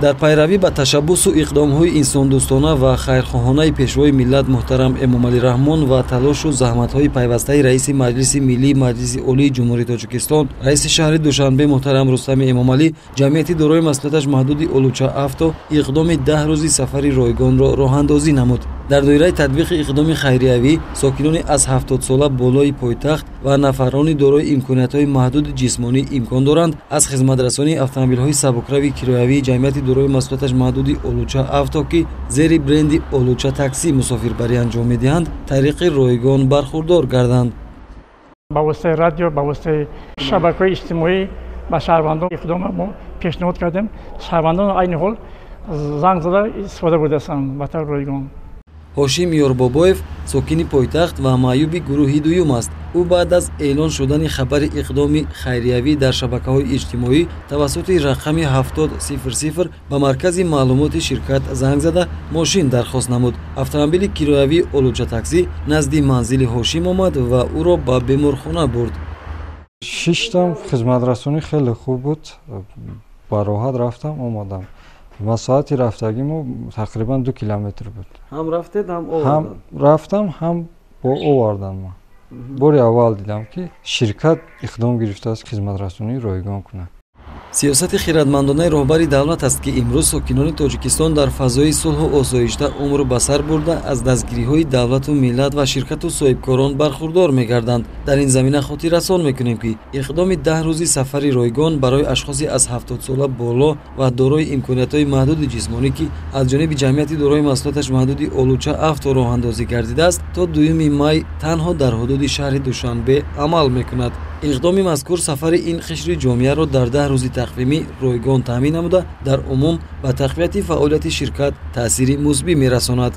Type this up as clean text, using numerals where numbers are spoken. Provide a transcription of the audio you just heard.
Дар пайравӣ ба ташаббусу иқдомҳои инсондӯстона ва хайрхоҳонаи Пешвои миллат муҳтарам Эмомалӣ Раҳмон ва талошу заҳматҳои пайвастаи раиси Маҷлиси Миллии Маҷлиси Олии Ҷумҳурии Тоҷикистон, раиси шаҳри Душанбе муҳтарам Рустами Эмомалӣ, ҷамъияти дорои масъулияташ маҳдуди Олуча Авто иқдоми 10 рӯзи сафари ройгонро роҳандозӣ намуд. Дар доираи татбиқи иқдоми хайриявӣ сокинони аз 70сола болои пойтахт ва нафарони дорои имкониятҳои маҳдуди ҷисмонӣ имкон доранд аз хизматрасонии автомобилҳои сабукрави кироявии ҷамъияти дорои масъулияташ маҳдуди Олуча Авто, ки зери бренди Олуча Такси мусофирбарӣ анҷом медиҳанд, тариқи ройгон бархурдор гарданд. Ба воситаи радио, ба воситаи шабакаҳои иҷтимоӣ ба шаҳрвандон иқдома мо пешниҳод кардем. Шаҳрвандон айни ҳол занг зада истифода бурдастанд ба таври ройгон. Ҳошим Ёрбобоев сокини пойтахт ва маъюби гурӯҳи дуюм аст. Ӯ баъд аз эълон шудани хабари иқдоми хайриявӣ дар шабакаҳои иҷтимоӣ тавассути рақами 7000 ба маркази маълумоти ширкат занг зада мошин дархост намуд. Автомобили кироявии Олуча Таксӣ назди манзили Ҳошим омад ва ӯро ба беморхона бурд. Шиштам, хизматрасонӣ хеле хуб буд, ба роҳат рафтам, омадам. Масоҳати рафтагӣ мо тақрибан 2 километр буд. Ҳам рафтед, ҳам овардан? Ҳам рафтам, ҳам бо овардан. Ма бори аввал дидам, ки ширкат иқдом гирифтааст хизматрасонии ройгон кунад. Сиёсати хиратмандонаи роҳбари давлат аст, ки имрӯз сокинони Тоҷикистон дар фазои сулҳу осоишта умр ба сар бурда, аз дастгириҳои давлату миллат ва ширкату соҳибкорон бархурдор мегарданд. Дар ин замина хотиррасон мекунем, ки иқдоми 10 рӯзи сафари ройгон барои ашхоси аз 70сола боло ва дорои имкониятҳои маҳдуди ҷисмонӣ, ки аз ҷониби ҷамъияти дорои масъулияташ маҳдуди Олуча Авто роҳандозӣ гардидааст, то 2 май танҳо дар ҳудуди шаҳри Душанбе амал мекунад. Иқдоми мазкур сафари ин қишри ҷомеаро дар 10 рӯзи тақвимӣ ройгон таъмин намуда, дар умум ба тақвияти фаъолияти ширкат таъсири мусбӣ мерасонад.